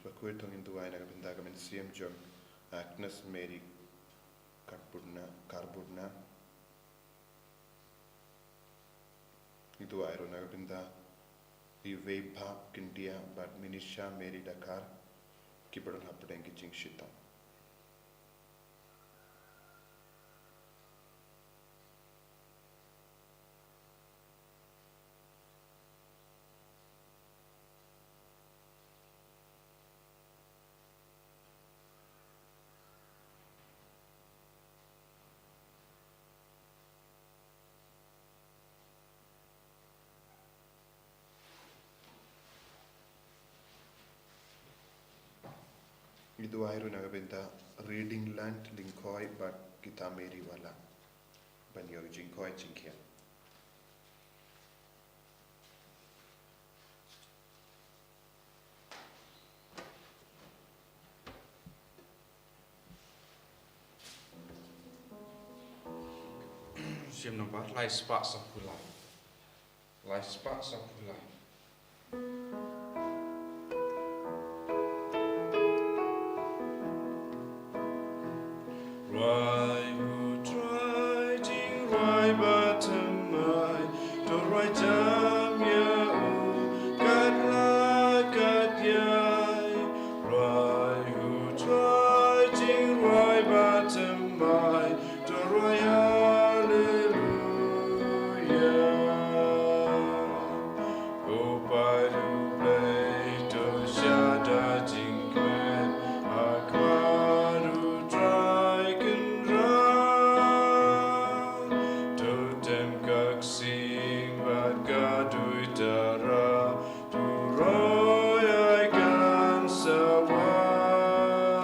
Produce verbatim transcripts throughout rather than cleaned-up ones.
Bakhuid, to ngin duwai na ka bynta ka mynsiem jong Agnes Mary Karbuna, Karbuna. Ngi duwai ruh na ka bynta i Weibha Kyndia bad Minisha Mary Dakar, kiba don hapdeng ki jingshitom. Ngi duwai ruh na ka bynta Reading Land Lyngkhoi bad kita Mary Wala ban ïoh jingkhoi jingkhiah. Shim nombar lai spah saphew lai. Lai spah saphew lai. Rwai u Trai jingrwai ba thymmai, to rwai jam ïa u katba katïai. Rwai u Trai jingrwai ba thymmai, to rwai haleluia. Ko paid U Blei, to shada jingkmen ha khmat U Trai Kynrad. To tem ka ksing bad ka duitara, to roi ai kan sa wan.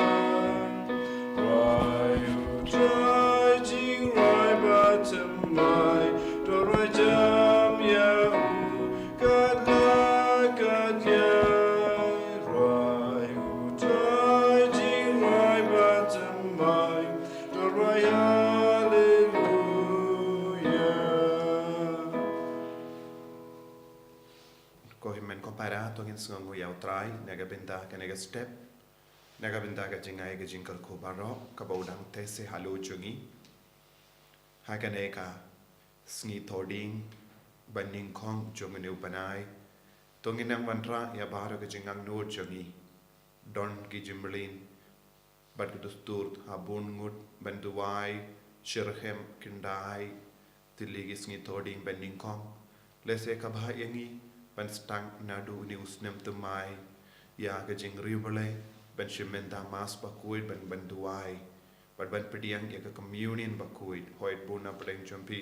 Rwai u Trai jingrwai ba thymmai, to rwai jam ïa u katba katïai. Rwai u Trai jingrwai ba thymmai, to rwai haleluia. Ko hynmen ko para, to ngin sngewnguh ïa U Trai na ka bynta kane ka step, na ka bynta ka jingai ka jingkyrkhu baroh kaba u dang teh seh halor jong ngi ha kane ka sngi Thohdieng ba nyngkong jong une u bnai. To ngin nang wanrah ïa baroh ka jingangnud jong ngi. Don ki jingmlien bad ki dustur ha bun ngut ban duwai shitrhem khyndai tylli ki sngi Thohdieng ba nyngkong. Lehse ka bha ïa ngi ban sdang naduh une u snem thymmai ïa ka jingriewblei ban shim mynta Mass bakhuid, ban, ban duwai bad ban pdiang ïa ka Communion bakhuid. Hooid, bun na pdeng jong phi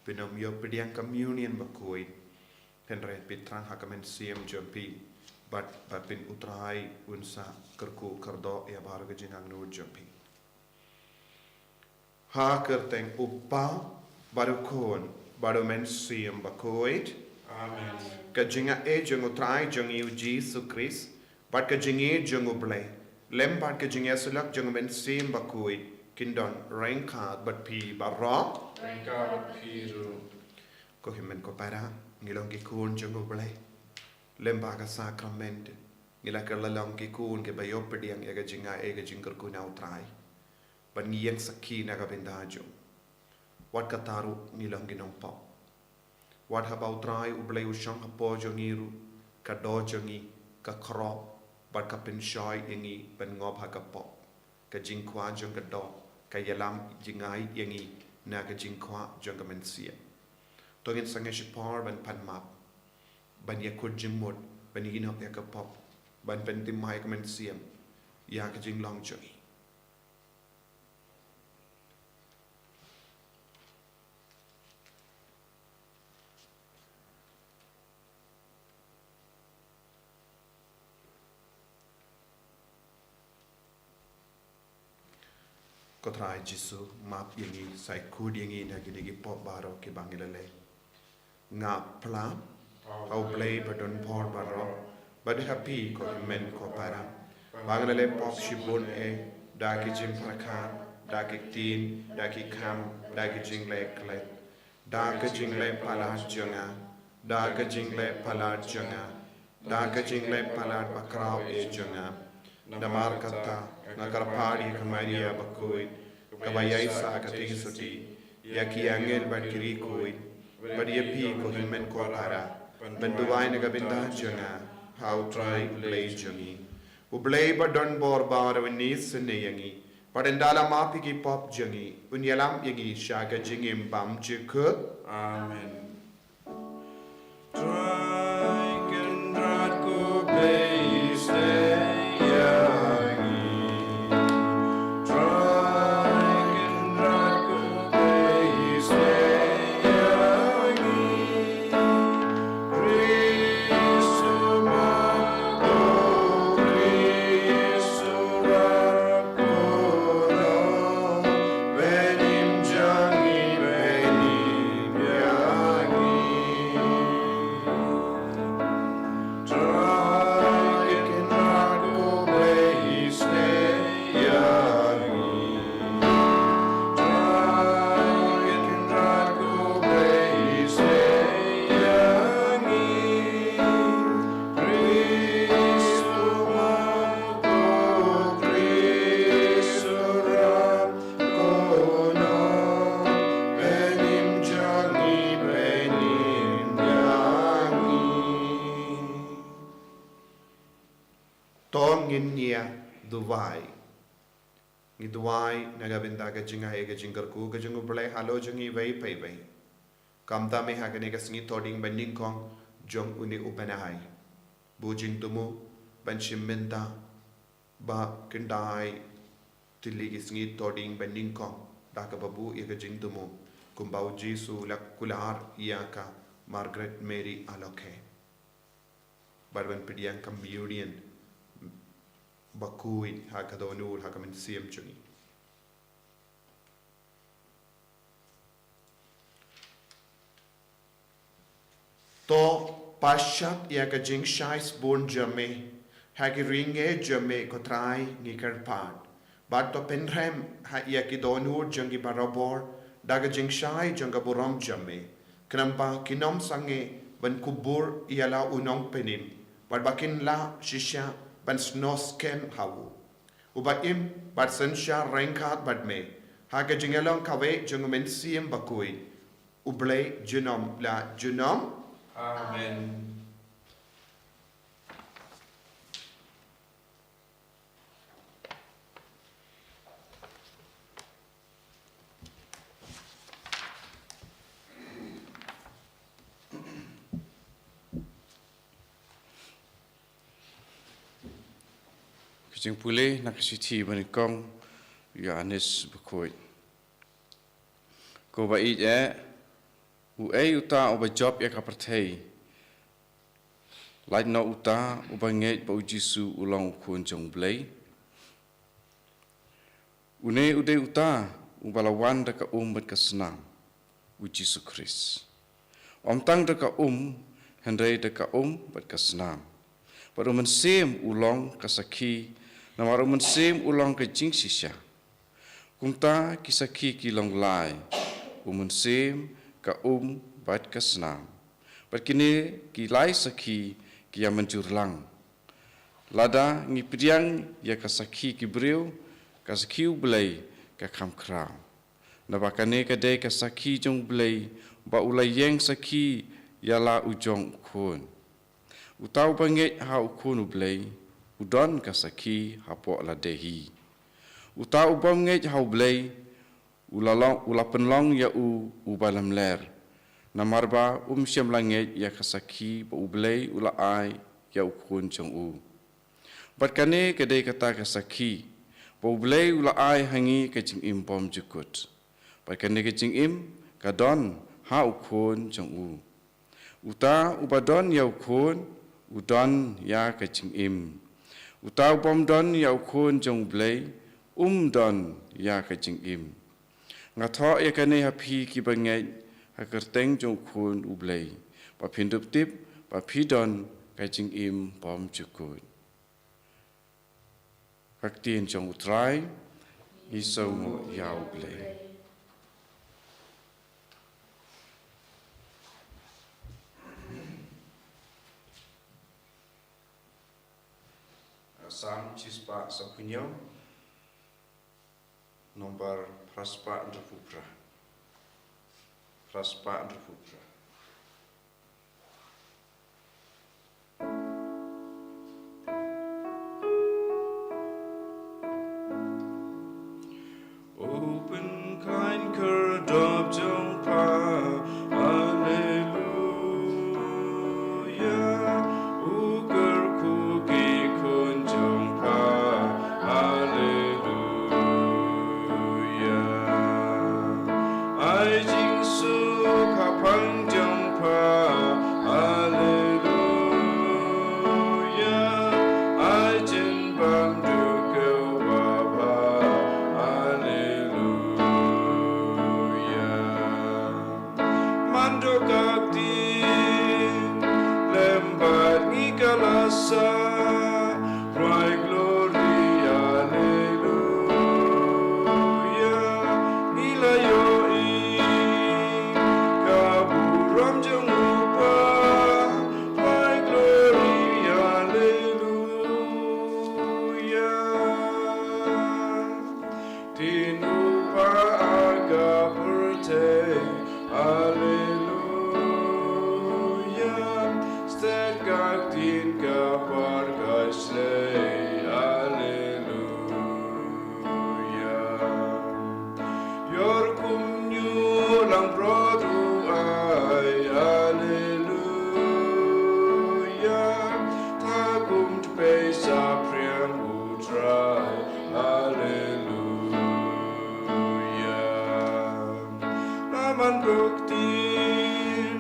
phin ym ïoh pdiang Communion bakhuid. Hynrei phi thrang ha ka mynsiem jong phi bad ba phin, U Trai un sa kyrkhu kyrdoh ïa baroh ka jingangnud jong phi. Ha ka kyrteng U Kpa bad U Khun bad U Mynsiem Bakhuid. Amen. Ka jingaiei jong U Trai jong ngi U Jisu Khrist bad ka jingïeit jong U Blei lem bad ka jingïasyllok jong U Mynsiem Bakhuid kin don ryngkat bad phi baroh. Ryngkat bad phi ruh. Ko hynmen ko para, ngi long ki khun jong U Blei. Lem bad ka sakrament ngi la kylla long ki khun kiba ïoh pdiang ïa ka jingaiei ka jingkyrkhu na U Trai. Bad ngi ïeng sakhi na ka bynta jong u. Wat kata ruh ngi long ki nongpop. Wat haba U Trai U Blei u shong hapoh jong ngi ruh, ka doh jong ngi ka khroh bad ka pynshoi ïa ngi ban ngop ha ka pop. Ka jingkwah jong ka doh ka ïalam jingai ïa ngi na ka jingkwah jong ka mynsiem. To ngin sangeh shipor ban pan map, ban ïakhun jingmut, ban ïehnoh ïa ka pop, ban pynthymmai ïa ka mynsiem ïa ka jinglong jong ngi. Ko Trai Jisu, map ïa ngi, sa ïakhun ïa ngi na kine ki pop baroh kiba ngi la leh. Nga pla ha U Blei badonbor baroh, bad ha phi ko hynmen ko para, ba nga la leh pop shibun eh, da ki jingpyrkhat, da ki ktien, da ki kam, da ki jingleh klet. Da ka jingleh palat jong nga, da ka jingleh palat jong nga, da ka jingleh palat bakhraw eh jong nga. Namar kata nga kyrpad ïa ka Maria bakhuid, kaba ïaisah ka tyngshaiñ, ïa ki angel bad ki riewkhuid, bad ïa phi ko hynmen ko para, ban duwai na ka bynta jong nga ha U Trai U Blei jong ngi. U Blei ba don bor ba u la wan isynei ïa ngi, bad ynda la map ïa ki pop jong ngi, un ïalam ïa ngi sha ka jingim bymjukut. Amen. Trai Kynrad ko Blei, stay ïa ngi. Trai Kynrad ko Blei, stay ïa ngi. Khrist u map, o Khrist u rap, To ngin ïa duwai. Ngi duwai na ka bynta ka jingai ka jingkyrkhu ka jong U Blei halor jong ngi iwei pa iwei. Kumta me ha kane ka sngi Thohdieng banyngkong jong une u bnai, buh jingthmu ban shim bynta ba khyndai tylli ki sngi Thohdieng banyngkong da kaba buh ïa ka jingthmu kumba U Jisu u la kular ïa ka Margaret Mary Alaukay, bad ban pdiang ka mynsiem bakhuid ha ka dohnud ha ka mynsiem jong ngi. To pynshad ïa ka jingshai sbun jong me ha ki riewngeit jong me, ko Trai, ngi kyrpad. Bad to pynrem ha ïa ki dohnud jong ngi barabor da ka jingshai jong ka burom jong me, khnang ba kin ym sangeh ban kubur ïa la u nongpynim, bad ba kin lah shisha ban snoh skhem ha u, uba im bad synshar ryngkat bad me ha ka jingïalong kawei jong U Mynsiem Bakhuid, U Blei junom la junom. Amen. Ka jingpule na ka shithi banyngkong u Ïoannis Bakhuid. Ko ba ïeit eh, uei uta uba jop ïa ka pyrthei? Lait noh uta uba ngeit ba U Jisu u long U Khun jong U Blei. Une u dei uta uba la wan da ka um bad ka snam, U Jisu Khrist. Ym tang da ka um, hynrei da ka um bad ka snam. Bad U Mynsiem u long ka sakhi, namar U Mynsiem u long ka jingshisha. Kumta ki sakhi ki long lai, U Mynsiem, ka um bad ka snam. Bad kine ki lai sakhi ki ïa mynjur lang. Lada ngi pdiang ïa ka sakhi ki briew, ka sakhi U Blei ka kham khraw. Naba kane ka dei ka sakhi jong U Blei, ba u la ïeng sakhi ïa la u jong U Khun. Uta uba ngeit ha U Khun U Blei u don ka sakhi hapoh lade hi. Uta u bym ngeit ha U Blei u la long, u la pynlong ïa u uba lamler, namar ba um shym la ngeit ïa ka sakhi ba U Blei u la ai ïa U Khun jong u. Bad kane ka dei kata ka sakhi, ba U Blei u la ai ha ngi ka jingim bymjukut. Bad kane ka jingim ka don ha U Khun jong u. Uta uba don ïa U Khun u don ïa ka jingim. Uta u bym don ïa U Khun jong U Blei um don ïa ka jingim. Nga thoh ïa kane ha phi kiba ngeit ha ka kyrteng jong U Khun U Blei, ba phin dup tip ba phi don ka jingim bymjukut. Ka ktien jong U Trai. Ngi sngewnguh ïa U Blei. Salm shispah saphew hynñiew, nombar phraspah hynriewphew phra. Phraspah hynriewphew phra. U pynkhlaiñ khyrdop jong pha, Alleluia. U kyrkhu ki khun jong pha, Alleluia. Ai jingsuk ha phang jong pha, Alleluia. Ai jingbam duh kyrpang, Alleluia. Mano ka ktien lem bad ngi ka la sah, cry glory, Alleluia. Ngi la ïohi ka burom jong U Kpa, cry glory, Alleluia. Ktien U Kpa ha ka pyrthei, Alleluia. Stet ka ktien ka pyrkhat shlei, Alleluia. Ïor kumno lang brot u ai, Alleluia. Tha kum tpei saphriang U Trai, Alleluia. Namar ka ktien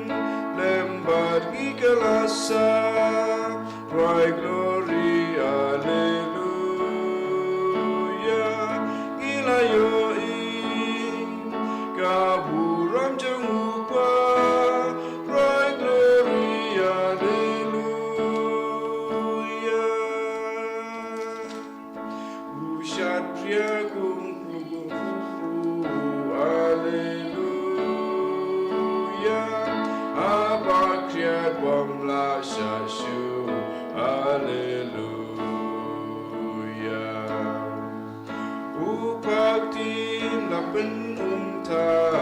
lem bad ngi ka la sah, cry glory, Alleluia. Ngi la ïohi ka burom jong U Kpa, cry glory, Alleluia. U shad phria kum u kpu, Alleluia. Haba khriat bym lah shah shuh, Alleluia. U Kpa ktien la pynumthah,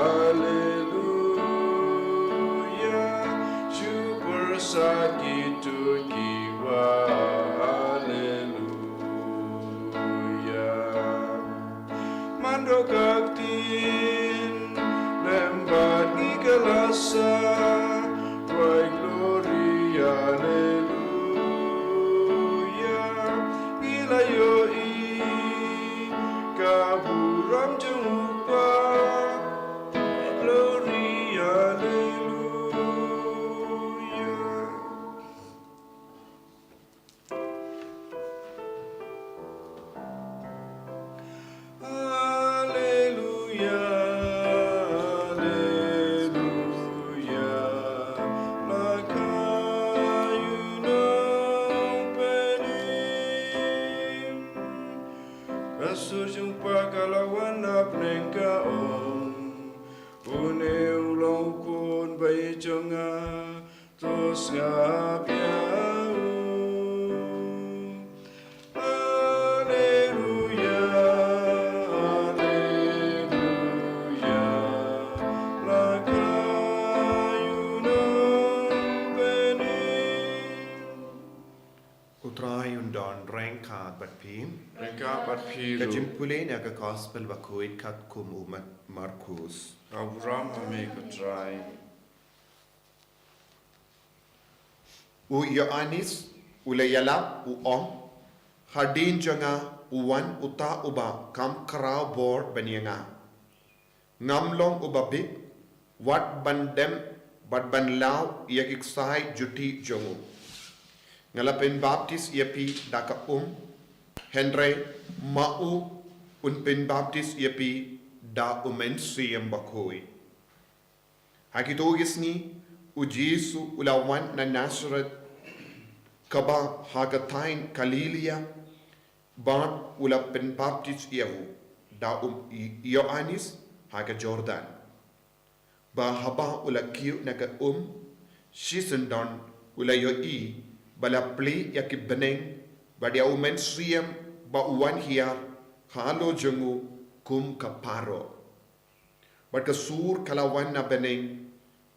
Alleluia. Shu pyrsad ki tuid ki wah, Alleluia. Mano ka ktien lem bad ngi ka la sah, cry glory, Alleluia. Ngi la ïohi ka burom jong U Kpa, glory, Alleluia. Alleluia, Alleluia. La kha ïa u nongpynim. Ka sur jong U Kpa ka la wan na bneng, ka ong: Une u long U Khun ba ïeit jong nga, to sngap ïa u. Alleluia, Alleluia. La kha ïa u nongpynim. U Trai un don ryngkat bad phi. Ryngkat bad phi ruh. Ka jingpule na ka Gospel bakhuid katkum u Mat-, Markus. Ka burom ha me ko Trai. U Ïoannis u la ïalap u ong: Hadien jong nga u wan uta uba kham khraw bor ban ïa nga. Ngam long uba bit wat ban dem bad ban law ïa ki ksai juti jong u. Nga la pynbaptis ïa phi da ka um, hynrei ma u un pynbaptis ïa phi da U Mynsiem Bakhuid. Ha kito ki sngi u Jisu u la wan na Nasareth, kaba ha ka thaiñ Galilaia, bad u la pynbaptis ïa u da u Ïoannis ha ka Jordan. Bad haba u la kiew na ka um, shisyndon u la ïohi ba la plie ïa ki bneng Bad ïa u Mynsiem ba u wan hiar halor jong u kum ka paralok. Bad ka sur ka la wan na bneng,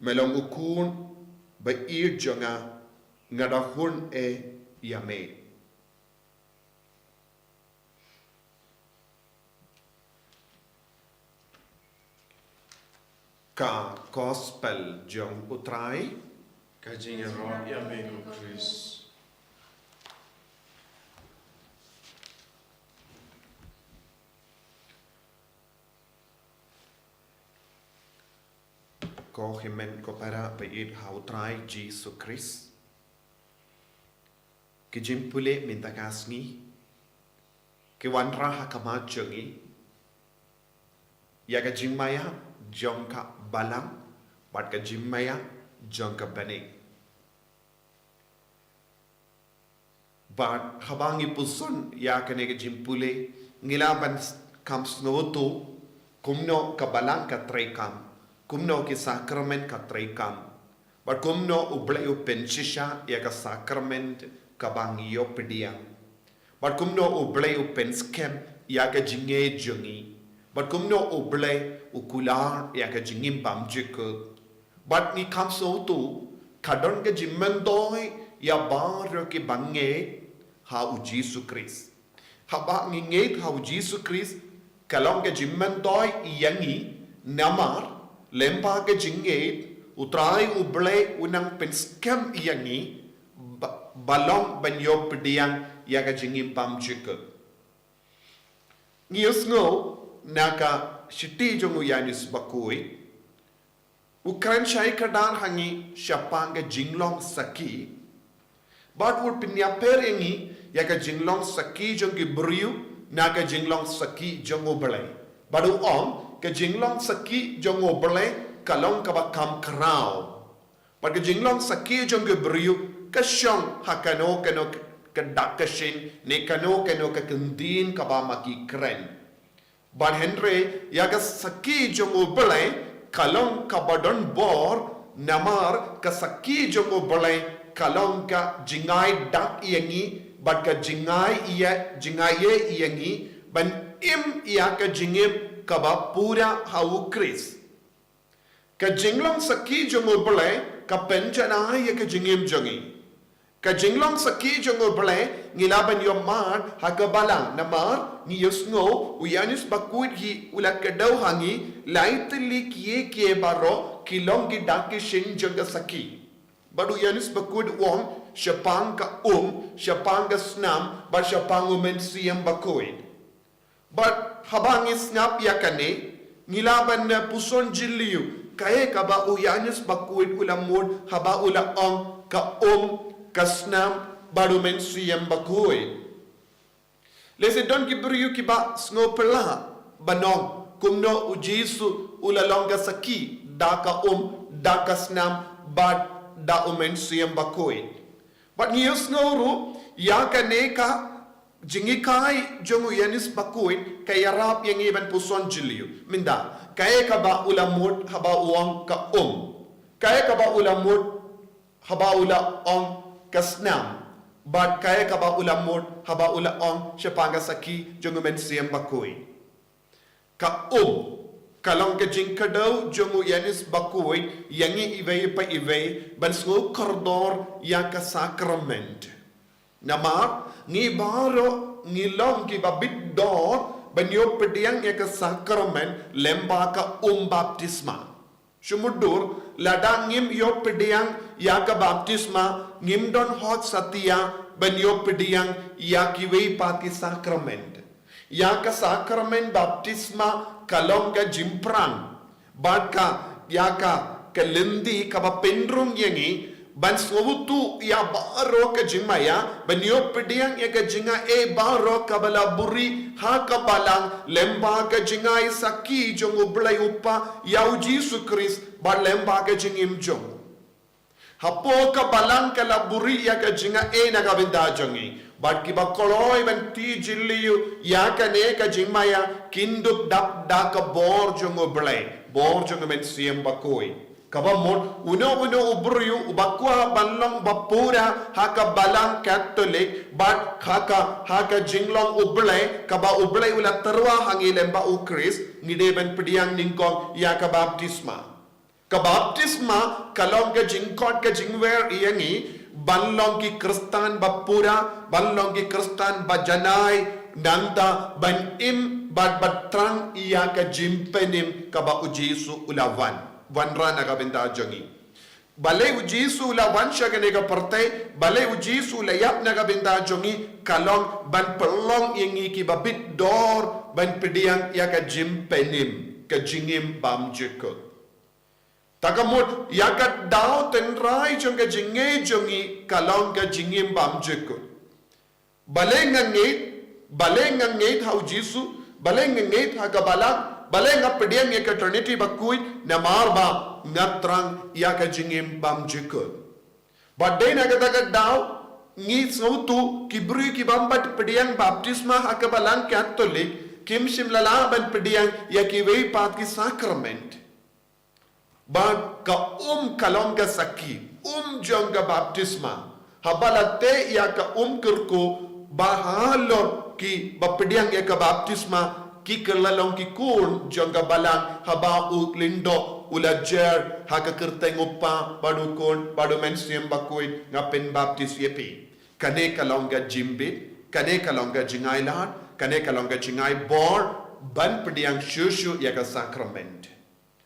me long u khun ba ïeit jong nga, nga da hun eh ïa me. Ka Gospel jong u Trai. Ka jingïaroh ïa me ko Khrist. Ko hynmen ko para ba ïeit ha u Trai Jisu Khrist. Ki jingpule mynta ka sngi ki wanrah ha khmat jong ngi ïa ka jingmaïa jong ka balang bad ka jingmaïa jong ka bneng. Bad haba ngi puson ïa kane ka jingpule, ngi lah ban kam sngewthuh kumno ka balang ka treikam, kumno ki sakramen ka treikam, bad kumno U Blei u pynshisha ïa ka sakramen kaba ngi ïoh pdiang, bad kumno U Blei u pynskhem ïa ka jingngeit jong ngi, bad kumno U Blei u kular ïa ka jingim bymjukut. Bad ngi kam sngewthuh ka don ka jingmyntoi ïa baroh kiba ngeit ha u Jisu Khrist. Haba ngi ngeit ha u Jisu Khrist, ka long ka jingmyntoi ïa ngi, namar lyngba ka jingngeit, u Trai U Blei u nang pynskhem ïa ngi ba, ba long ban ïoh pdiang ïa ka jingim bymjukut. Ngi ïohsngew na ka shithi jong u Ïoannis Bakhuid, u kren shai kdar ha ngi shaphang ka jinglong sakhi. Bad u pynïapher ïa ngi ïa ka jinglong sakhi jong ki briew na ka jinglong sakhi jong U Blei. Bad u ong ka jinglong sakhi jong U Blei ka long kaba kham khraw. Bad ka jinglong sakhi jong ki briew ka shong ha kano kano ka dak ka shin ne kano kano ka kyntien kaba ma ki kren. Bad hynrei ïa ka sakhi jong U Blei ka long kaba don bor, namar ka sakhi jong U Blei ka long ka jingai dak ïa ngi bad ka jingai ïa, jingai ïa, ïa ngi ban im ïa ka jingim kaba pura ha u Khrist. Ka jinglong sakhi jong U Blei ka pynjanai ïa ka jingim jong ngi. Ka jinglong sakhi jong U Blei ngi lah ban ïohmad ha ka balang, namar ngi ïohsngew u Ïoannis Bakhuid hi u la kdew ha ngi, lai tylli ki ïa ki baroh ki long ki dak ki shin jong ka sakhi. Bad u Ïoannis Bakhuid u ong shaphang ka um, shaphang ka snam, bad shaphang u Mynsiem Bakhuid. Bad haba ngi sngap ïa kane, ngi lah ban puson jylliew kaei kaba u Ïoannis Bakhuid u la mut haba u la ong ka um, ka snam, bad u Mynsiem Bakhuid. Lehse don ki briew kiba sngewphylla ban ong kumno u Jisu u la long ka sakhi da ka um, da ka snam, bad da u Mynsiem Bakhuid. Bad ngi ïohsngew ruh ïa kane ka jinghikai jong u Ïoannis Bakhuid ka ïarap ïa ngi ban puson jylliew. Mynta, kaei kaba u la mut haba u ong ka um? Kaei kaba u la mut haba u la ong ka snam? Bad kaei kaba u la mut haba u la ong shaphang ka sakhi jong u Mynsiem Bakhuid? Ka um ka long ka jingkdew jong u Ïoannis Bakhuid ïa ngi iwei pa iwei ban sngew kordor ïa ka sakramen. Namar ngi baroh ngi long kiba bit dor ban ïoh pdiang ïa ka sakramen lyngba ka um baptisma. Shu mutdur, lada ngim ïoh pdiang ïa ka baptisma, ngim don hok satia ban ïoh pdiang ïa kiwei pat ki sakramen. Ïa ka sakramen baptisma ka long ka jingpyrshang bad ka, ïa ka, ka lynti kaba pynrung ïa ngi ban sngewthuh ïa baroh ka jingmaïa, ban ïoh pdiang ïa ka jingai baroh kaba la buhrieh ha ka balang lyngba ka jingai sakhi jong U Blei U Kpa ïa u Jisu Khrist bad lyngba ka jingim jong u. Hapoh ka balang ka la buhrieh ïa ka jingai na ka bynta jong ngi, bad kiba kloi ban tih jylliew ïa kane ka jingmaïa kin dup dap da ka bor jong U Blei, bor jong u Mynsiem Bakhuid. Kaba mut, uno uno u briew uba kwah ban long ba pura ha ka balang Katholik, bad ha ka, ha ka jinglong U Blei, kaba U Blei u la tyrwa ha ngi lyngba U Khrist, ngi dei ban pdiang nyngkong ïa ka baptisma. Ka baptisma ka long ka jingkhot ka jingwer ïa ngi ban long ki Khristan ba pura, ban long ki Khristan ba janai, nangta ban im bad ba thrang ïa ka jingpynim kaba U Jisu u la wan, wanrah na ka bynta jong ngi. Balei U Jisu u la wan sha kane ka pyrthei, balei U Jisu u la ïap na ka bynta jong ngi, ka long ban pynlong ïa ngi kiba bit dor ban pdiang ïa ka jingpynim, ka jingim bymjukut. Te ka mut, ïa ka daw tynrai jong ka jingngeit jong ngi ka long ka jingim bymjukut. Balei nga ngeit, balei nga ngeit ha U Jisu, balei nga ngeit ha ka balang, balei nga pdiang ïa ka Trinity bakhuid, namar ba nga thrang ïa ka jingim bymjukut. Bad dei na kata ka daw, ngi sngewthuh ki briew ki bym pat pdiang baptisma ha ka balang Katholik, kim shym la lah ban pdiang ïa kiwei pat ki sakrament. Bad ka um ka long ka sakhi, um jong ka baptisma. Haba la teh ïa ka um kyrkhu, ba halor kiba pdiang ïa ka baptisma, ki kylla long ki khun jong ka balang, haba u lyngdoh u la jer ha ka kyrteng U Kpa, bad U Khun, bad U Mynsiem Bakhuid, nga pynbaptis ïa phi. Kane ka long ka jingbit, kane ka long ka jingai lad, kane ka long ka jingai bor, ban pdiang shuh shuh ïa ka sakrament.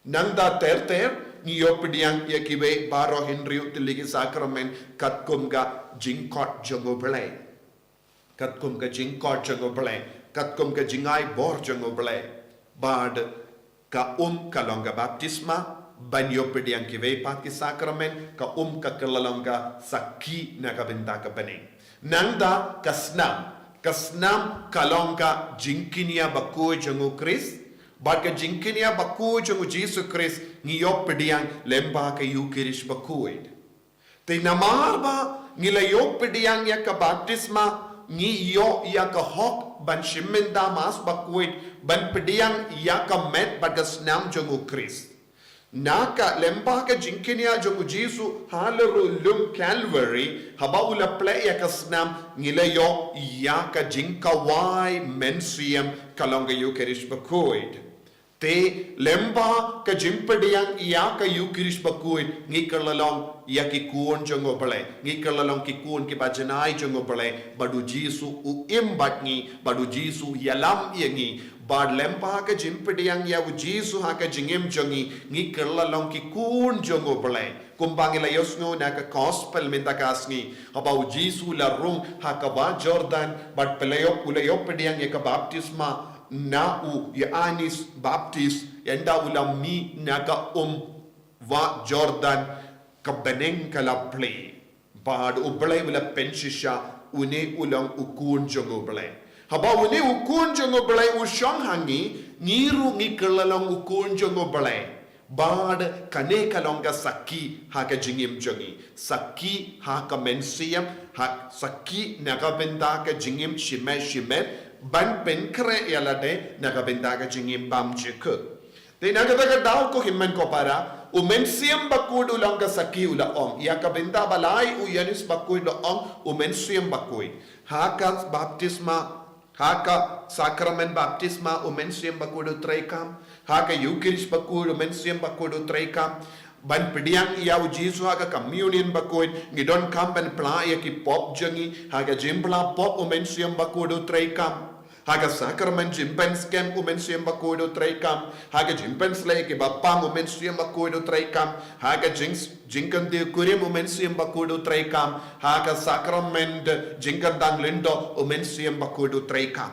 Nangta ter ter, ngi ïoh pdiang ïa kiwei baroh hynriew tylli ki sakrament katkum ka jingkhot jong U Blei. Katkum ka jingkhot jong U Blei, katkum ka jingai bor jong U Blei. Bad ka um ka long ka baptisma, ban ïoh pdiang kiwei pat ki sakrament, ka um ka kylla long ka sakhi na ka bynta ka bneng. Nangta ka snam, ka snam ka long ka jingkñia bakhuid jong U Khrist, bad ka jingkñia bakhuid jong U Jisu Khrist ngi ïoh pdiang lyngba ka Eukharist bakhuid. Te namar ba ngi la ïoh pdiang ïa ka baptisma, ngi ïoh ïa ka hok ban shim bynta Mass bakhuid, ban pdiang ïa ka met bad ka snam jong U Khrist. Na ka lyngba ka jingkñia jong U Jisu halor u lum Calvary, haba u la plie ïa ka snam, ngi la ïoh ïa ka jingkhawai mynsiem ka long ka Eukharist bakhuid. Te lyngba ka jingpdiang ïa ka Eukharist bakhuid, ngi kylla long ïa ki khun jong U Blei, ngi kylla long ki khun kiba janai jong U Blei, bad U Jisu u im bad ngi, bad U Jisu u ïalam ïa ngi, bad lyngba ka jingpdiang ïa U Jisu ha ka jingim jong ngi, ngi kylla long ki khun jong U Blei. Kumba ngi la ïohsngew na ka gospel mynta ka sngi, haba U Jisu u la rung ha ka wah Jordan, bad plie ïa u, u la ïoh pdiang ïa ka baptisma, na u Ïoannis Baptist, ynda u la mih na ka um wah Jordan, ka bneng ka la plie. Bad U Blei u la pynshisha, une u long u khun jong U Blei. Haba une u khun jong U Blei u shong ha ngi, ngi ruh ngi kylla long u khun jong U Blei. Bad kane ka long ka sakhi ha ka jingim jong ngi. Sakhi ha ka mynsiem, ha sakhi na ka bynta ka jingim shimet shimet, ban pynkhreh ïa lade na ka bynta ka jingim bymjukut. Te na kata ka daw ko hynmen ko para, U Mynsiem Bakhuid u long ka sakhi, u la ong. Ïa ka bynta ba lai u Ïoannis Bakhuid u la ong, U Mynsiem Bakhuid. Ha ka baptisma, ha ka sakrament baptisma U Mynsiem Bakhuid u treikam, ha ka Eukharist bakhuid U Mynsiem Bakhuid u treikam. Ban pdiang ïa U Jisu ha ka communion bakhuid, ngi donkam ban pla ïa ki pop jong ngi, ha ka jingpla pop U Mynsiem Bakhuid u treikam. Ha ka sakrament jingpynskhem U Mynsiem Bakhuid u treikam. Ha ka jingpynsleh ïa ki bapang U Mynsiem Bakhuid u treikam. Ha ka jing, jingkyntiew kurim U Mynsiem Bakhuid u treikam. Ha ka sakrament jingkyntang lyngdoh U Mynsiem Bakhuid u treikam.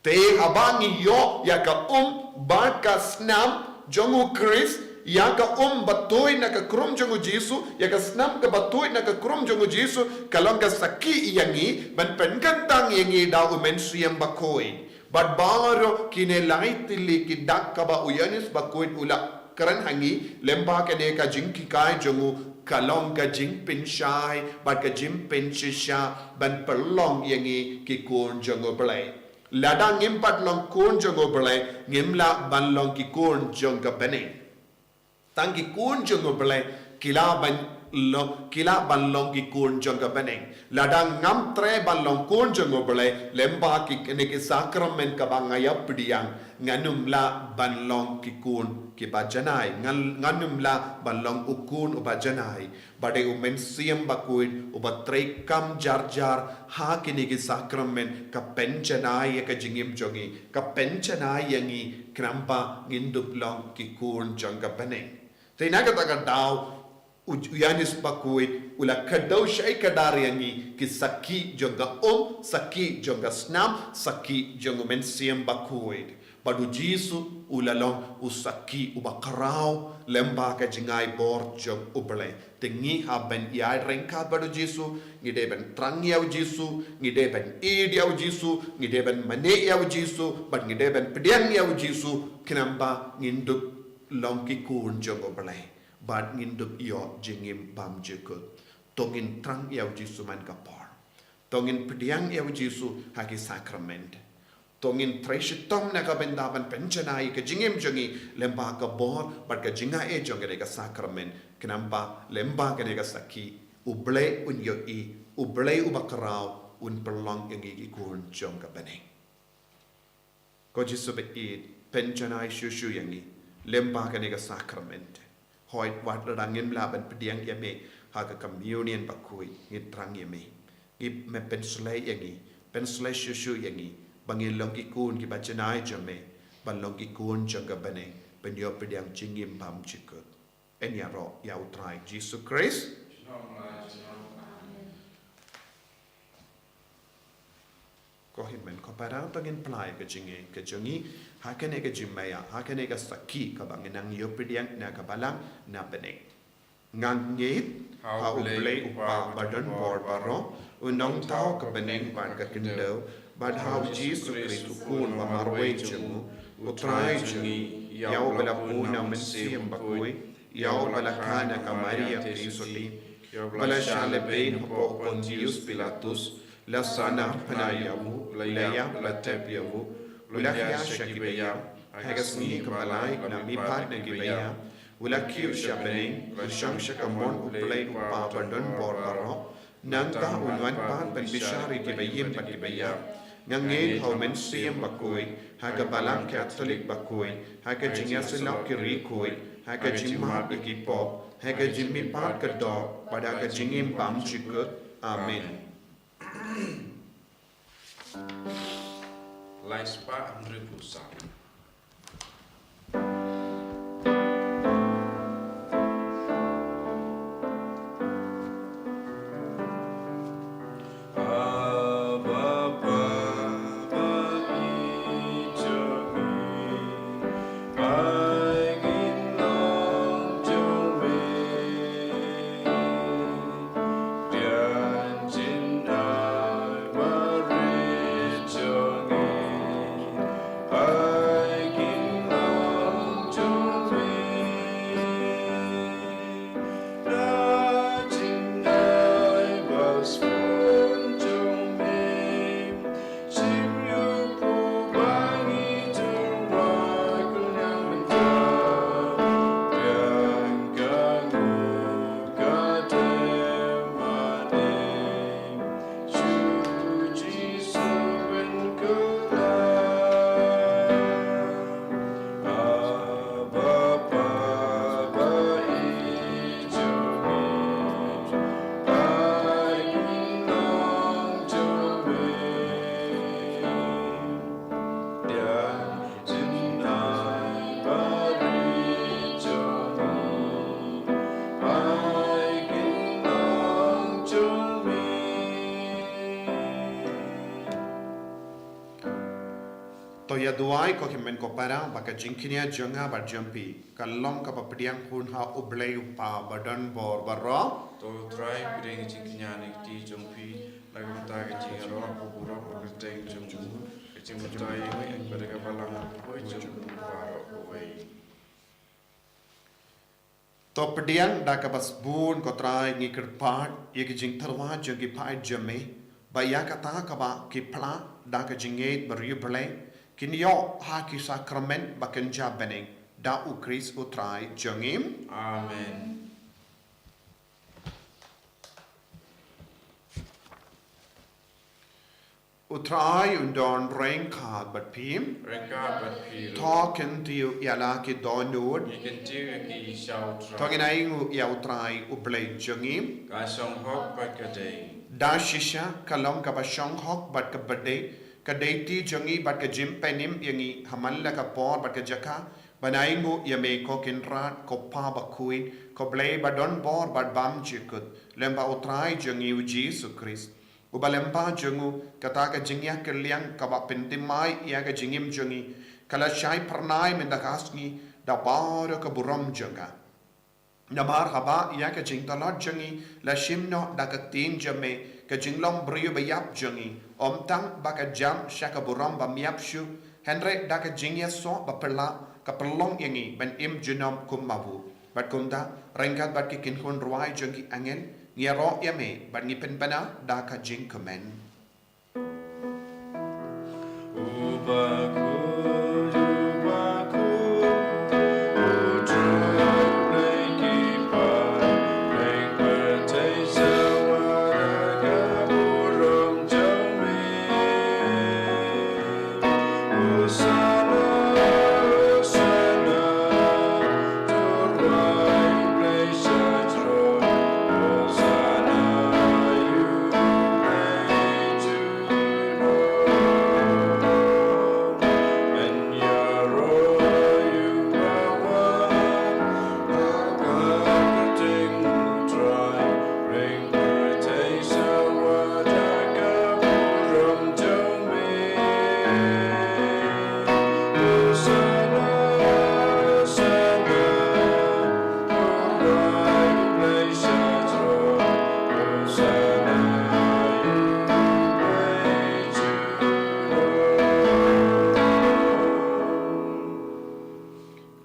Te haba ngi ïoh ïa ka um bad ka snam jong U Khrist, ïa ka um ba tuid na ka krum jong U Jisu, ïa ka snam kaba tuid na ka krum jong U Jisu, ka long ka sakhi ïa ngi, ban pynkyntang ïa ngi da U Mynsiem Bakhuid. Bad baroh kine lai tylli ki dak kaba u Ïoannis Bakhuid u la kren ha ngi, lyngba kane ka jinghikai jong u, ka long ka jingpynshai, bad ka jingpynshisha, ban pynlong ïa ngi ki khun jong U Blei. Lada ngim pat long khun jong U Blei, ngim lah ban long ki khun jong ka bneng. Tang ki khun jong U Blei ki lah ban long, ki lah ban long ki khun jong ka bneng. Lada ngam treh ban long khun jong U Blei lyngba kine ki sakramen kaba nga ïa pdiang, ngan ym lah ban long ki khun kiba janai, ngan, ngan ym lah ban long u khun uba janai. Ba dei U Mynsiem Bakhuid uba trei kam jar jar ha kine ki sakramen, ka pynjanai ïa ka jingim jong ngi, ka pynjanai ïa ngi, khnang ba ngin dup long ki khun jong ka bneng. Te na kata ka daw, u, u Ïoannis Bakhuid u la kdew shai kdar ïa ngi ki sakhi jong ka um, sakhi jong ka snam, sakhi jong U Mynsiem Bakhuid. Bad U Jisu u la long u sakhi uba khraw lyngba ka jingai bor jong U Blei. Te ngi hap ban ïaid ryngkat bad U Jisu, ngi dei ban thrang ïa U Jisu, ngi dei ban ïeit ïa U Jisu, ngi dei ban mane ïa U Jisu, bad ngi dei ban pdiang ïa U Jisu, khnang ba ngin dup long ki khun jong U Blei, bad ngin dup ïoh jingim bymjukut. To ngin thrang ïa U Jisu man ka por. To ngin pdiang ïa U Jisu ha ki sakramen. To ngin trei shitom na ka bynta ban pynjanai ka jingim jong ngi lyngba ka bor bad ka jingai jong kane ka sakramen, khnang ba lyngba kane ka sakhi U Blei un ïohi, U Blei uba khraw un pynlong ïa ngi ki khun jong ka bneng. Ko Jisu ba ïeit, pynjanai shuh shuh ïa ngi lyngba kane ka sakramen. Hooid, wat lada ngim lah ban pdiang ïa me ha ka Communion Bakhuid, ngi thrang ïa me. Ngi, me pynshlei ïa ngi, pynshlei shuh shuh ïa ngi ba ngin long ki khun kiba janai jong me, ban long ki khun jong ka bneng, ban ïoh pdiang jingim bymjukut. Yn ïaroh ïa U Trai Jisu Khrist. Ko hynmen ko para, to ngin plie ka jingngeit ka jong ngi ha kane ka jingmaïa, ha kane ka sakhi kaba ngi nang ïoh pdiang na ka balang na bneng. Nga ngeit ha U Blei U Kpa ba don bor baroh, U nongthaw ka bneng bad ka khyndew, bad ha U Jisu Khrist U Khun ba marwei jong U, U Trai jong ngi, ïa uba la bun na U Mynsiem Bakhuid, ïa uba la kha na ka Maria Theisotti, ïa uba la shah lehbeiñ hapoh Pontius Pilatus, la sahnarphna ïa u, la ïap, la tep ïa u, u la khia sha kiba ïap, ha ka sngi kaba lai u la mihpat na kiba ïap, u la kiew sha bneng, u la shong sha kamon U Blei U Kpa ba don bor baroh. Nangta un wan pat ban bishar ïa kiba im bad kiba ïap. Nga ngeit ha U Mynsiem Bakhuid, ha ka Balang Katholik bakhuid, ha ka jingïasyllok ki riewkhuid, ha ka jingmap ïa ki pop, ha ka jingmihpat ka doh, bad ha ka jingim bymjukut. Amen. Lai spah hynriewphew saw. To ïa duwai ko hynmen ko para, ba ka jingkñia jong nga bad jong phi kan long kaba pdiang hun ha U Blei U Kpa ba don bor baroh. To Trai, pdiang ka jingkñia na ka kti jong phi na ka bynta ka jingïaroh baroh, ka kyrteng jong u, ka jingmyntoi ïa ngi bad ka balang baroh jong u baroh kawei. To pdiang da kaba sbun ko Trai, ngi kyrpad ïa ka jingtyrwa jong ki paid jong me, ba ïa kata kaba ki phla da ka jingngeit ba riewblei, kin ïoh ha ki sakramen ba kynja bneng, da U Khrist U Trai jong ngi. Amen. U Trai un don ryngkat bad phi. Ryngkat bad phi ruh. To kyntiew ïa la ki dohnud. Ngi kyntiew ïa ki sha U Trai. To ngin ainguh ïa U Trai U Blei jong ngi. Ka shong hok bad ka dei. Da shisha ka long kaba shong hok bad kaba dei, ka dei ti jong ngi bad ka jingpynim ïa ngi ha man la ka por bad ka jaka ban ainguh ïa me, ko Kynrad, ko Pa bakhuid, ko Blei ba don bor bad bymjukut, lem bad U Trai jong ngi U Jisu Khrist. Uba lem bad jong u, kata ka jingïakylliang kaba pynthymmai ïa ka jingim jong ngi, ka la shai phyrnai mynta ka sngi da baroh ka burom jong ka. Namar haba ïa ka jingtlot jong ngi la shim noh da ka ktien jong me, ka jinglong briew ba ïap jong ngi, ym tang ba ka jam sha ka burom bym ïap shuh, hynrei da ka jingïasoh ba phylla ka pynlong ïa ngi ban im junom kum ma u. Bad kumta, ryngkat bad ki kynhun rwai jong ki angel, ngi ïaroh ïa me bad ngi pynbna da ka jingkmen.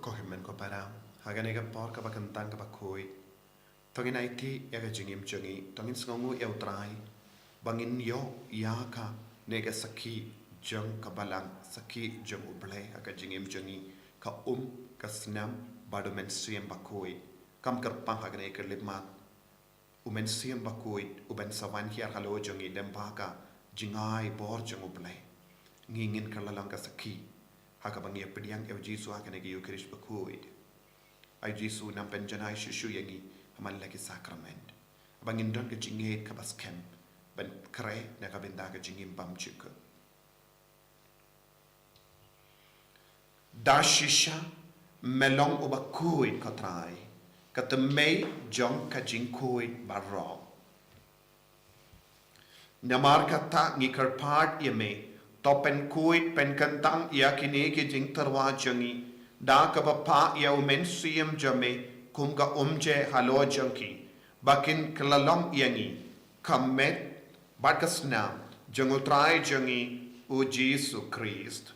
Ko hynmen ko para, ha kane ka por kaba kyntang kaba khuid, to ngin aiti ïa ka jingim jong ngi, to ngin sngewnguh ïa U Trai ba ngin ïoh ïa kane ka sakhi jong ka balang, sakhi jong U Blei ha ka jingim jong ngi, ka um, ka snam bad U Mynsiem Bakhuid. Kam kyrpang ha kane ka khyllipmat, U Mynsiem Bakhuid u ban sa wan hiar halor jong ngi lem bad ka jingai bor jong U Blei. Ngi ngin kylla long ka sakhi ha kaba ngi ïa pdiang ïa U Jisu ha kane ka Ïukharist bakhuid. Ai Jisu, nang pynjanai shuh shuh ïa ngi ha man la ki sakrament, ba ngin don ka jingngeit kaba skhem ban khreh na ka bynta ka jingim bymjukut. Da shisha me long uba khuid, ko Trai, ka tymmen jong ka jingkhuid baroh. Namar kata ngi kyrpad ïa me, to pynkhuid pynkyntang ïa kine ki jingtyrwa jong ngi da kaba phah ïa U Mynsiem jong me kum ka umjer halor jong ki, ba kin kylla long ïa ngi ka met bad ka snam jong U Trai jong ngi U Jisu Khrist.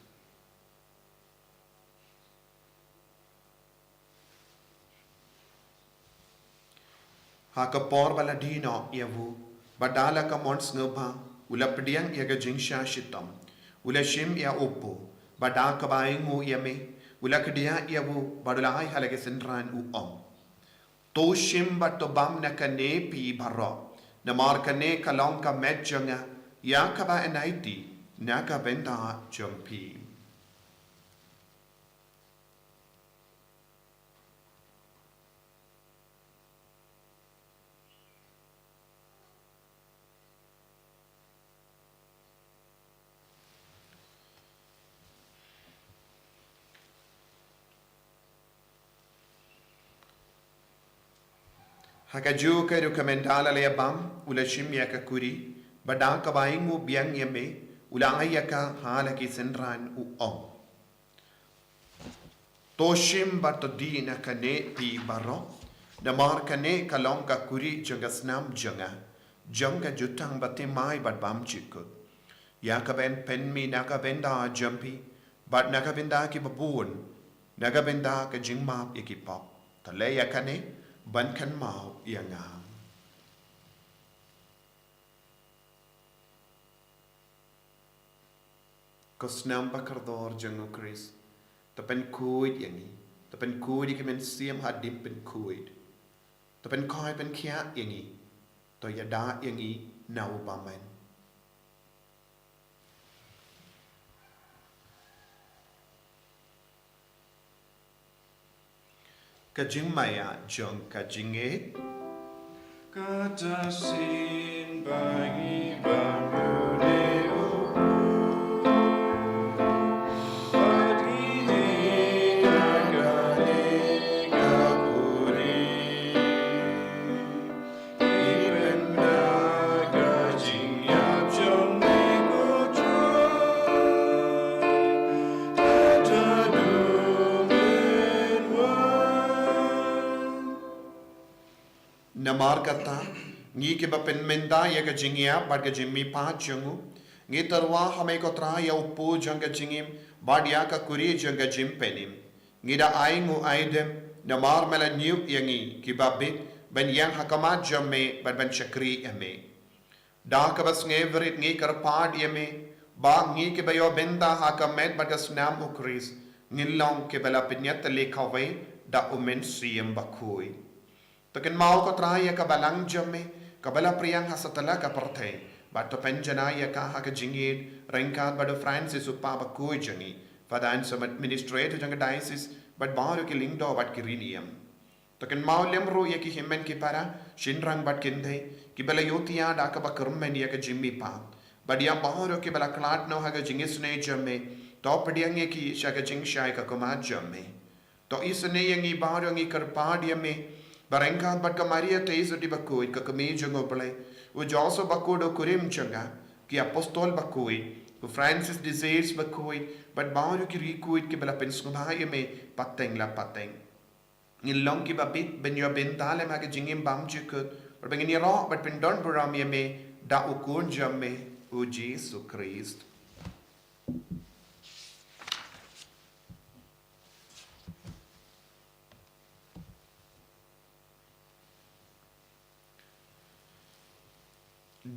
Ha ka por ba la die noh ïa u, bad da la ka mon sngewbha u la pdiang ïa ka jingshah shitom, u la shim ïa u buh, bad da kaba ainguh ïa me, u la kdiah ïa u bad u la ai ha la ki synran, u ong: To shim bad to bam na kane phi baroh, namar kane ka long ka met jong nga, ïa kaba yn aiti na ka bynta jong phi. Ha kajuh ka ruh ka mynta la leh bam, u la shim ïa ka kuri, bad da kaba ainguh biang ïa me, u la ai ïa ka ha la ki synran, u ong: To shim bad to die na kane phi baroh, namar kane ka long ka kuri jong ka snam jong nga, jong ka jutang bathymmai bad bymjukut, ïa kaba yn pynmih na ka bynta jong phi bad na ka bynta kiba bun, na ka bynta ka jingmap ïa ki pop. To leh ïa kane ban kynmaw ïa nga. Ko snam ba kordor jong U Khrist, to pynkhuid ïa ngi. To pynkhuid ïa ki mynsiem hadien pynkhuid. To pynkhoi pynkhiah ïa ngi. To ïada ïa ngi na u bymman. Ka jingmaïa jong ka jingngeit. Kata shisien ba ngi bam ïa u Blei u Kpa, bad ngi ïa kane ka buhrieh. Namar kata, ngi kiba pynmynta ïa ka jingïap bad ka jingmihpat jong u, ngi tyrwa ha me ko Trai ïa u pud jong ka jingim bad ïa ka kurim jong ka jingpynim. Ngi da ai nguh ai dem namar me la ñiew ïa ngi kiba bit ban ïeng ha khmat jong me bad ban shakri ïa me. Da kaba sngewrit ngi kyrpad ïa me ba ngi kiba ïoh bynta ha ka met bad ka snam u Khrist ngin long kiba la pynïatylli kawei da u Mynsiem Bakhuid. To kynmaw ko Trai ïa ka balang jong me kaba la pdiang ha satlak ka pyrthei, bad to pynjanai ïa ka ha ka jingïeit ryngkat bad u Francis u Kpa bakhuid jong ngi, Father and Administrator jong ka diocese, bad baroh ki lyngdoh bad ki riewniam. To kynmaw lem ruh ïa ki hynmen ki para, shynrang bad kynthei kiba la ïohthiah da kaba kyrmen ïa ka jingmihpat, bad ïa baroh kiba la khlad noh ha ka jingisynei jong me. To pdiang ïa ki sha ka jingshai ka khmat jong me. To isynei ïa ngi baroh, ngi kyrpad ïa me ba ryngkat bad ka Maria Theisotti bakhuid, ka kmie jong u Blei, u Joseph bakhuid u kurim jong ka, ki apostol bakhuid, u Francis de Sales bakhuid, bad baroh ki riewkhuid kiba la pynsngewbha ïa me pateng la pateng. Ngin long kiba bit ban ïoh bynta lem ha ka jingim bymjukut, bad ba ngin ïaroh bad pyndonburom ïa me da u Khun jong me, u Jisu Khrist.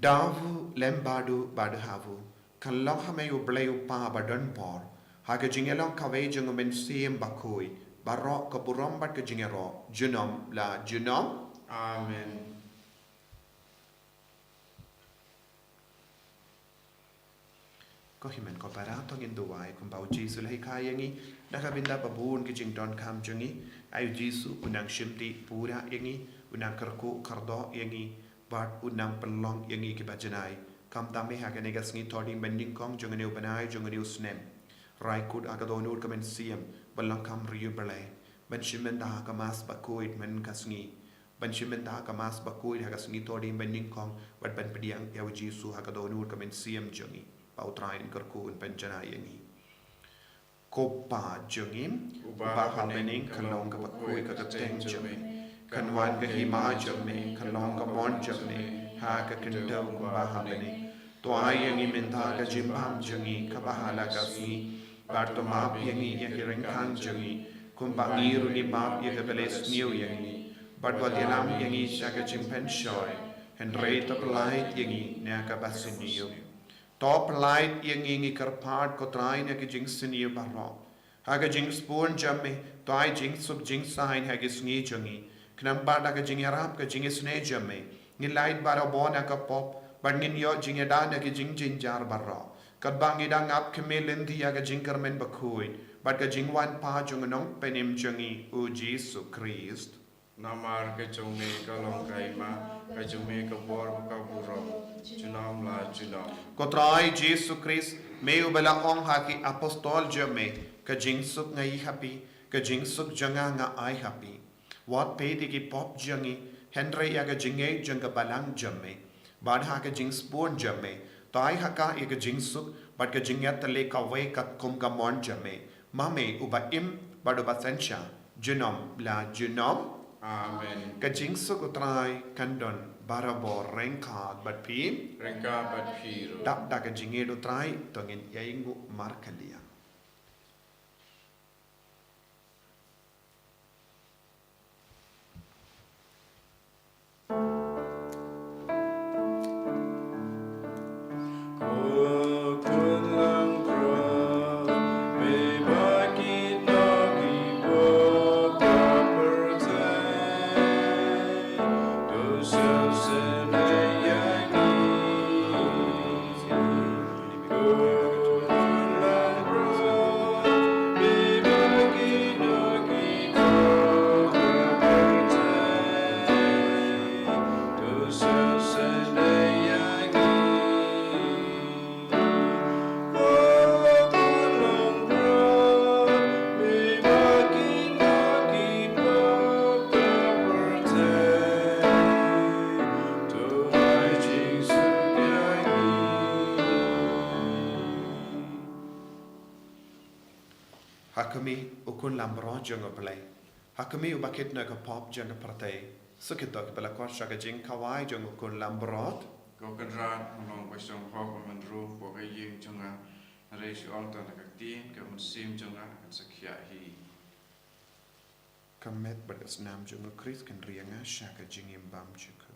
Da u lem bad u bad ha u, kan long ha me u Blei u Kpa badonbor, ha ka jingïalong kawei jong u Mynsiem Bakhuid, baroh ka burom bad ka jingïaroh junom la junom. Amen. Ko hynmen ko para, to ngin duwai kumba u Jisu u la hikai ïa ngi. Da ka bynta ba bun ki jingdonkam jong ngi, ai u Jisu u nang shimti pura ïa ngi, u nang kyrkhu kyrdoh ïa ngi, bad u nang pynlong ïa ngi kiba janai. Kumta me ha kane ka sngi Thohdieng banyngkong jong une u bnai jong une u snem, rai kut ha ka dohnud ka Mynsiem Bakhuid, ban long kum u Blei, ban shim bynta ha ka Mass bakhuid mynne ka sngi, ban shim bynta ha ka Mass bakhuid ha ka sngi Thohdieng banyngkong, bad ban pdiang ïa u Jisu ha ka dohnud ka mynsiem jong ngi. Ba u Trai un kyrkhu, un pynjanai ïa ngi. Ko Kpa jong ngi uba ha bneng, kan long kaba khuid ka kyrteng jong me, kan wan ka hima jong me, kan long ka mon jong me ha ka khyndew kumba ha bneng. To ai ïa ngi mynta ka jingbam jong ngi kaba ha la ka sngi, bad to map ïa ngi ïa ki ryngkang jong ngi, kumba ngi ruh ngi map ïa kiba leh sniew ïa ngi, bad wat ïalam ïa ngi sha ka jingpynshoi, hynrei to pyllait ïa ngi na kaba sniew. To pyllait ïa ngi, ngi kyrpad ko Trai, na ki jingsniew baroh. Ha ka jingsbun jong me, to ai jingsuk jingsaiñ ha ki sngi jong ngi, khnang ba da ka jingïarap ka jingisynei jong me, ngin lait barabor na ka pop, bad ngin ïoh jingïada na ki jingjynjar baroh, katba ngi dang ap khmih lynti ïa ka jingkyrmen bakhuid bad ka jingwan pat jong u Nongpynim jong ngi, u Jisu Khrist. Namar ka jong me ka long ka hima, ka jong me ka bor bad ka burom junom la junom. Ko Trai Jisu Khrist, me uba la ong ha ki apostol jong me, ka jingsuk nga ai ha phi, ka jingsuk jong nga nga ai ha phi. Wat peit ïa ki pop jong ngi, hynrei ïa ka jingngeit jong ka balang jong me. Bad ha ka jingsbun jong me, to ai ha ka ïa ka jingsuk bad ka jingïatylli kawei katkum ka mon jong me, ma me uba im bad uba synshar junom la junom. Amen. Ka jingsuk u Trai kan don barabor ryngkat bad phi. Ryngkat bad phi ruh. Dap da ka jingïeit u Trai, to ngin ïainguh markylliang. Ha khmih, u Khun Langbrot jong U Blei. Ha khmih, uba kit na ka pop jong ka pyrthei. Sa kito kiba la khot sha ka jingkhawai jong u Khun Langbrot. Ko Kynrad, ngan long ba shong hok, ba men rung hapoh ka ïing jong nga. Hynrei shu ong tang da ka ktien, ka mynsiem jong nga kan sa khiah hi. Ka met bad ka snam jong u Khrist kan ri ïa nga sha ka jingim bymjukut.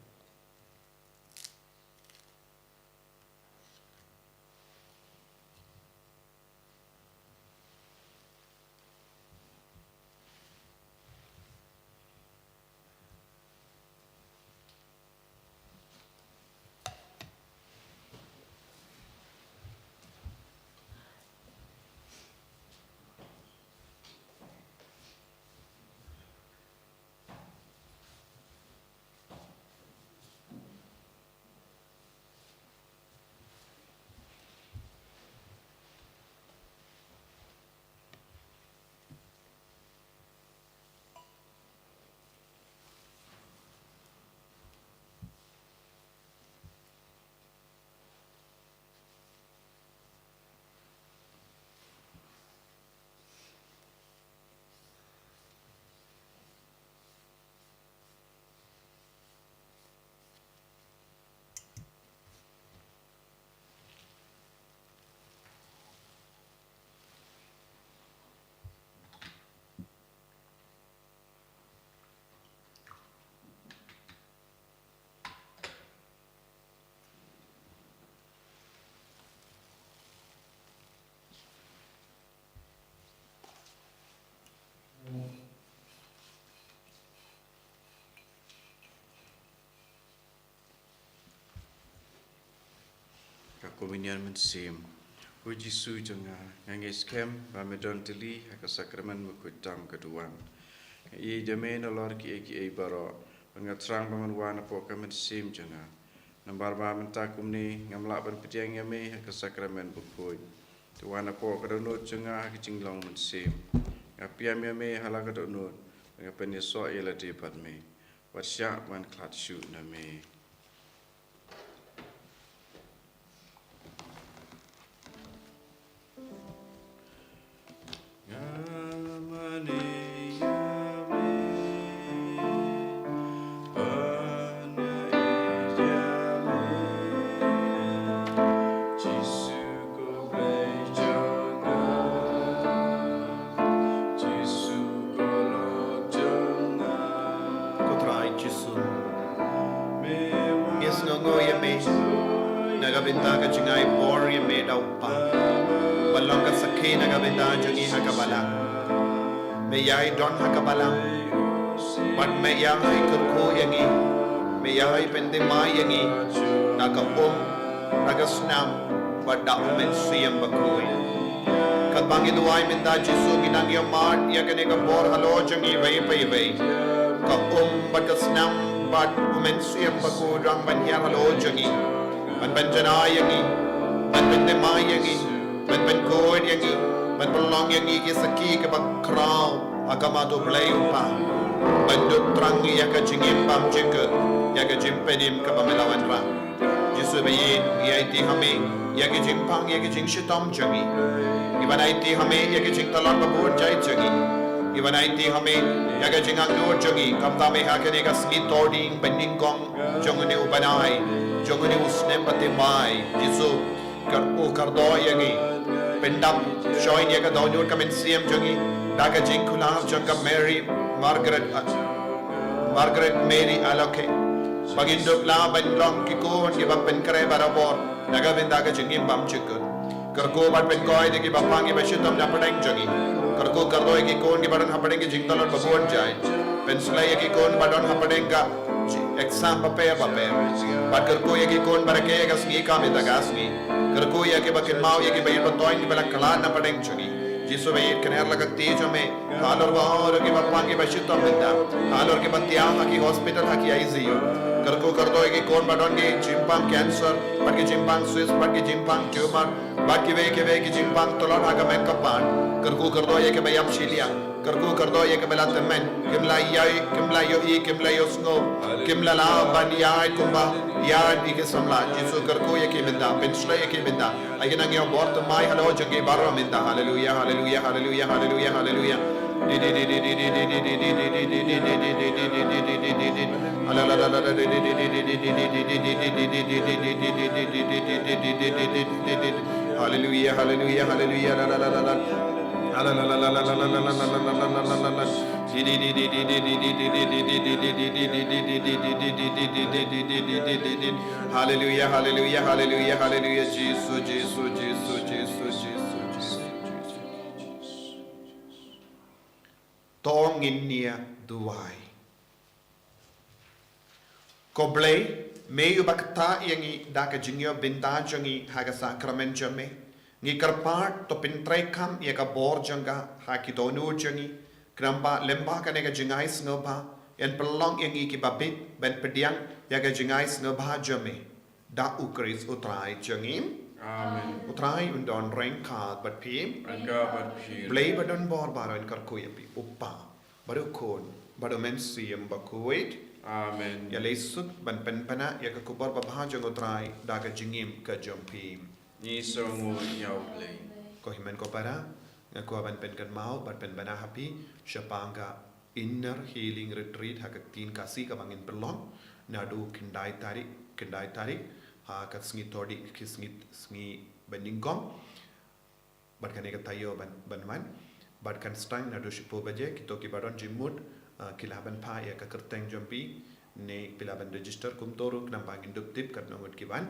Ka Komunion Mynsiem. Ko Jisu jong nga, nga ngeit skhem ba me don tylli ha ka sakramen bakhuid tam ka duwan. Nga ïeit ïa me nalor kiei kiei baroh, bad nga thrang ba men wan hapoh ka mynsiem jong nga. Namar ba mynta kumne ngam lah ban pdiang ïa me ha ka sakramen bakhuid. Te wan hapoh ka dohnud jong nga ha ka jinglong mynsiem. Nga pdiang ïa me ha la ka dohnud, nga pynïasoh ïa lade bad me. Wat shah ban khlad shuh na me. Nga mane ïa me, ban ïa ïeit ïa me, Jisu ko Blei jong nga, Jisu ko Lord jong nga. Ko Trai Jisu, ngi sngewnguh ïa me na ka bynta ka jingai bor ïa me da u Kpa, ba long ka sakhi na ka bynta jong ngi ha ka balang. Me ïai don ha ka balang, bad me ïai kyrkhu ïa ngi, me ïai pynthymmai ïa ngi da ka um, da ka snam, bad da u Mynsiem Bakhuid. Katba ngi duwai mynta Jisu, ngi nang ïohmad ïa kane ka bor halor jong ngi iwei pa iwei. Ka um bad ka snam bad u Mynsiem Bakhuid u dang ban hiar halor jong ngi, ban pynjanai ïa ngi, ban pynthymmai ïa ngi, ban pynkhuid ïa ngi, ban pynlong ïa ngi ki sakhi kiba khraw ha khmat U Blei U Kpa, ban dup thrang ïa ka jingim bymjukut, ïa ka jingpynim kaba me la wanrah. Jisu baieit, ngi aiti ha me ïa ki jingpang, ïa ki jingshitom jong ngi. Ngi wan aiti ha me ïa ki jingtlot babun jait jong ngi. Ngi wan aiti ha me ïa ka jingangnud jong ngi, khamtam eh ha kane ka sngi Thohdieng banyngkong jong une u bnai, jong une u snem ba thymmai. Jisu, kyrkhu kyrdoh ïa ngi. Pyndap shoi ïa ka dohnud ka mynsiem jong ngi da ka jingkular jong ka Mary Margaret, Margaret Mary Alaukay, ba ngin dup lah ban long ki khun kiba pynkhreh barabor na ka bynta ka jingim bymjukut. Kyrkhu bad pynkoi ïa kiba pang kiba shitom na pdeng jong ngi. Kyrkhu kyrdoh ïa ki khun kiba don hapdeng ki jingtlot babun jait. Pynshlei ïa ki khun ba don hapdeng ka exam bapher bapher. Bad kyrkhu ïa ki khun ba rakhe ïa ka sngi kam ïa ka sngi. Kyrkhu ïa kiba kynmaw ïa kiba ïeit ba toiñ kiba la khlad na pdeng jong ngi. Jisu baieit, kner la ka kti jong me halor baroh kiba pang kiba shitom mynta, halor kiba thiah ha ki hospital, ha ki I C U. Kyrkhu kyrdoh ïa ki khun ba don ki jingpang cancer, bad ki jingpang cyst, bad ki jingpang tumor. Bad kiwei kiwei ki jingpang tlot ha ka met ka pan. Kyrkhu kyrdoh ïa kiba ïap shiliang. Kyrkhu kyrdoh ïa kiba la tymmen. Kim la ïai, kim la ïohi, kim la ïohsngew. Kim la lah ban ïaid kumba ïaid ïa ki samla. Jisu, kyrkhu ïa ki mynta. Pynshlei ïa ki mynta. Ai ki nang ïoh bor thymmai halor jong ki baroh mynta. Haleluia, haleluia, haleluia, haleluia, haleluia. Haleluia, haleluia, haleluia. Haleluia, haleluia, haleluia, haleluia. Jisu, Jisu, Jisu, Jisu, Jisu, Jisu. To ngin nia duwai. Ko Blei, me uba ktah ïa ngi da ka jingïoh bynta jong ngi ha ka sakramen jong me. Ngi kyrpad to pyntreikam ïa ka bor jong ka ha ki dohnud jong ngi. Khnang ba lyngba kane ka jingai sngewbha, yn pynlong ïa ngi kiba bit ban pdiang ïa ka jingai sngewbha jong me. Da U Khrist U Trai jong ngi. Amen. U Trai un don ryngkat bad phi. Ryngkat bad phi. Blei ba don bor baroh un kyrkhu ïa phi. U Kpa, bad U Khun, bad U Mynsiem Bakhuid. Amen. Ïa lei suk ban pynpaw ïa ka khubor babha jong U Trai da ka jingim ka jong phi. Ngi sngewnguh ïa U Blei. Ko hynmen ko para, nga kwah ban pynkynmaw bad pynpaw ha phi shaphang ka Inner Healing Retreat ha ka ktien Khasi kaba ngin pynlong naduh khyndai tarik, khyndai tarik ha ka sngi Thohdieng, ka sngi, sngi ba nyngkong. Bad kane ka taïew ban, ban wan. Bad kan sdang naduh shiphew baje, kito kiba don jingmut, ah, ki lah ban phah ïa ka kyrteng jong phi, ne phi lah ban register kumto ruh, khnang ba ngin dup tip katno ngut ki wan.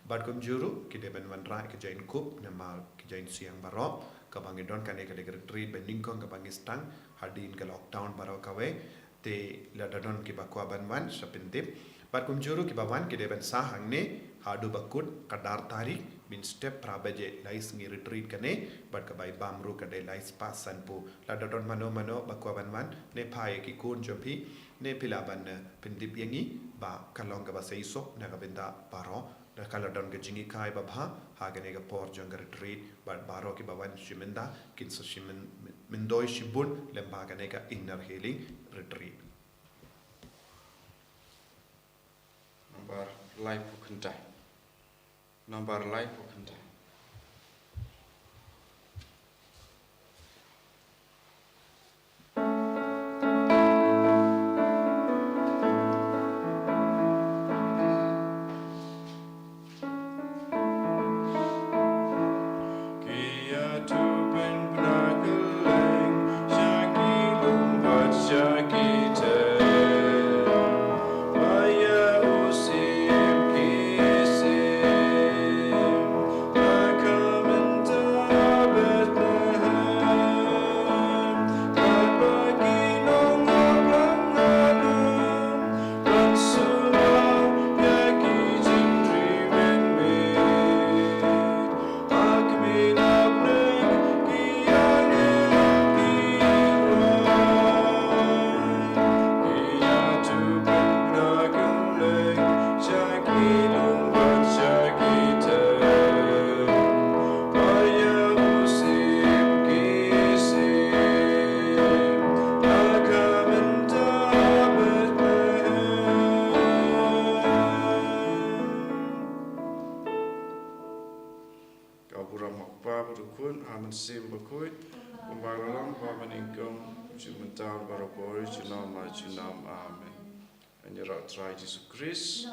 Bad kumjuh ruh, ki dei ban wanrah ka jingkup namar ka jingïaseng baroh kaba ngi don, kane ka dei ka retreat ba nyngkong kaba ngi sdang hadien ka lockdown baroh kawei. Te lada don kiba kwah ban wan sa pyntip. Bad kumjuh ruh kiba wan ki dei ban sah hangne haduh ba kut ka dar tarik, mynstep phra baje, lai sngi retreat kane, bad kaba ibam ruh ka dei lai spah sanphew. Lada don mano mano ba kwah ban wan, ne phah ïa ki khun jong phi, ne phi lah ban, eh, pyntip ïa ngi, ba ka long kaba seisoh na ka bynta baroh. Da ka la don ka jinghikai babha ha kane ka por jong ka retreat, bad baroh kiba wan shi mynta kin sa shim myn-, myndoi shibun lyngba kane ka Inner Healing Retreat. Nambar laiphew khyndai. Nambar laiphew khyndai. Ka burom ha u Kpa bad u Khun, ha u Mynsiem Bakhuid, kumba ka la long, ha banyngkong, shu mynta, baroh por, junom ha junom. Amen. Yn ïaroh Trai Jisu Khrist.